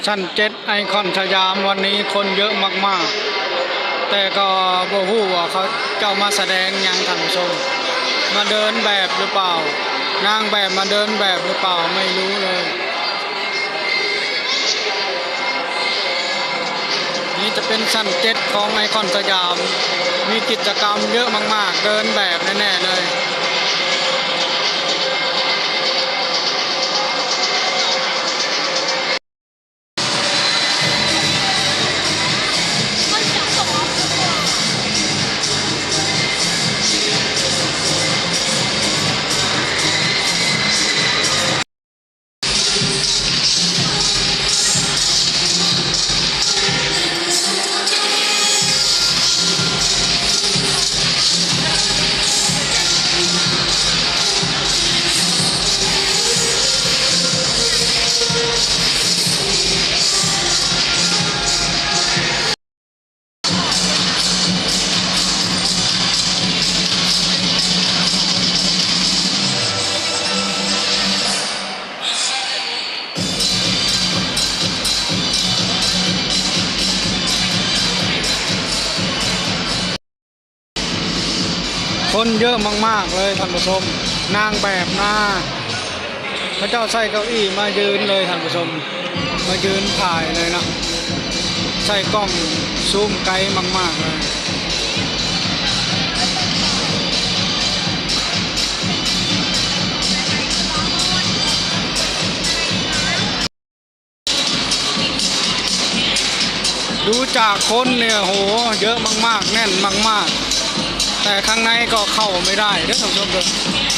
ຊັ້ນເຈັດ ໄອຄອນສະຫຍາມ ວັນນີ້ຄົນເຍອະມາກໆ ແຕ່ກໍບໍ່ຮູ້ວ່າເຂົາເຈົ້າມາສະແດງຫຍັງ ທ່ານຜູ້ຊົມ. ມາເດີນແບບຫຼືເປົ່າ? ນາງແບບມາເດີນແບບຫຼືເປົ່າ? ໄມ່ຮູ້ເລີຍ. ນີ້ຈະເປັນຊັ້ນເຈັດຂອງໄອຄອນສະຫຍາມ ມີກິດຈະກຳເຍອະມາກໆ ເດີນແບບແນ່ໆເລີຍ. ຄົນເຍອະມາກໆເລີຍທ່ານຜູ້ຊົມ. ນາງແບບນາ ເຂົາເຈົ້າໃສ່ເກົ້າอี้ມາຢືນເລີຍທ່ານຜູ້ຊົມ, ມາຢືນຖ່າຍເລີຍເນາະ, ໃສ່ກ້ອງຊູມໄກມາກໆເລີຍ. ດູຈາກຄົນນີ້ ໂຫ ເຍອະມາກໆ ແໜ້ນມາກໆ ແຕ່ຂ້າງໃນກໍເຂົ້າໄມ່ໄດ້ເດີທ່ານຜູ້ຊົມເດີ,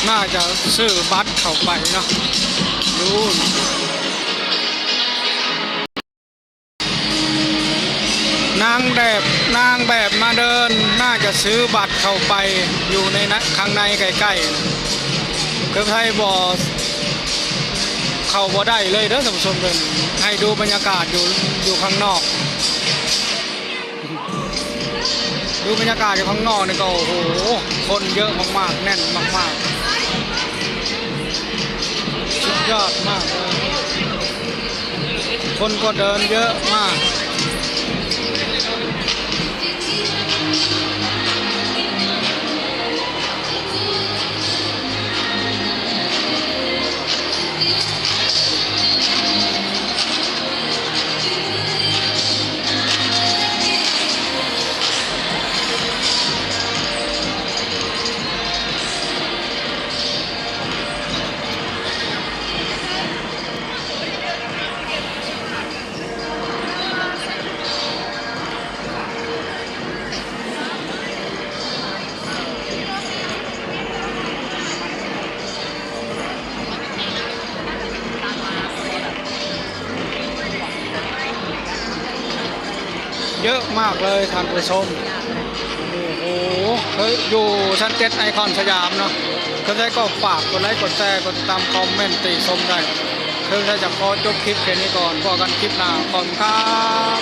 ໜ້າຈະຊື້ບັດເຂົ້າໄປເນາະ. ດູ ນາງແບບ ນາງແບບມາເດີນ ໜ້າຈະຊື້ບັດເຂົ້າໄປຢູ່ໃນ ນະ ຂ້າງໃນໃກ້ໆ ຄືໄທບໍ່ ເຂົ້າບໍ່ໄດ້ເລີຍເດີທ່ານຜູ້ຊົມເດີ. ໃຫ້ດູບັນຍາກາດຢູ່ ຢູ່ຂ້າງນອກ, ດູບັນຍາກາດຢູ່ຂ້າງນອກນີ້ກໍ ໂອ້ໂຫ ຄົນເຍອະມາກໆ ແໜ້ນມາກໆ ສຸດຍອດມາກເລີຍ. ຄົນກໍເດີນເຍອະມາກ. ເຍອະມາກເລີຍທ່ານຜູ້ຊົມ. ໂອ້ໂຫ ເຄີຍຢູ່ຊັ້ນເຈັດໄອຄອນສະຫຍາມເນາະ. ເຄີຍໄດ້ກໍຝາກກົດໄລ ກົດແຊ ກົດຕິດຕາມ ຄອມເມັນຕິຊົມໄດ້. ເຄີຍໄດ້ຈະຂໍຈົບຄລິບແຄ່ນີ້ກ່ອນ, ພໍ້ກັນຄລິບໜ້າ. ຂອບຄຸນຄັບ.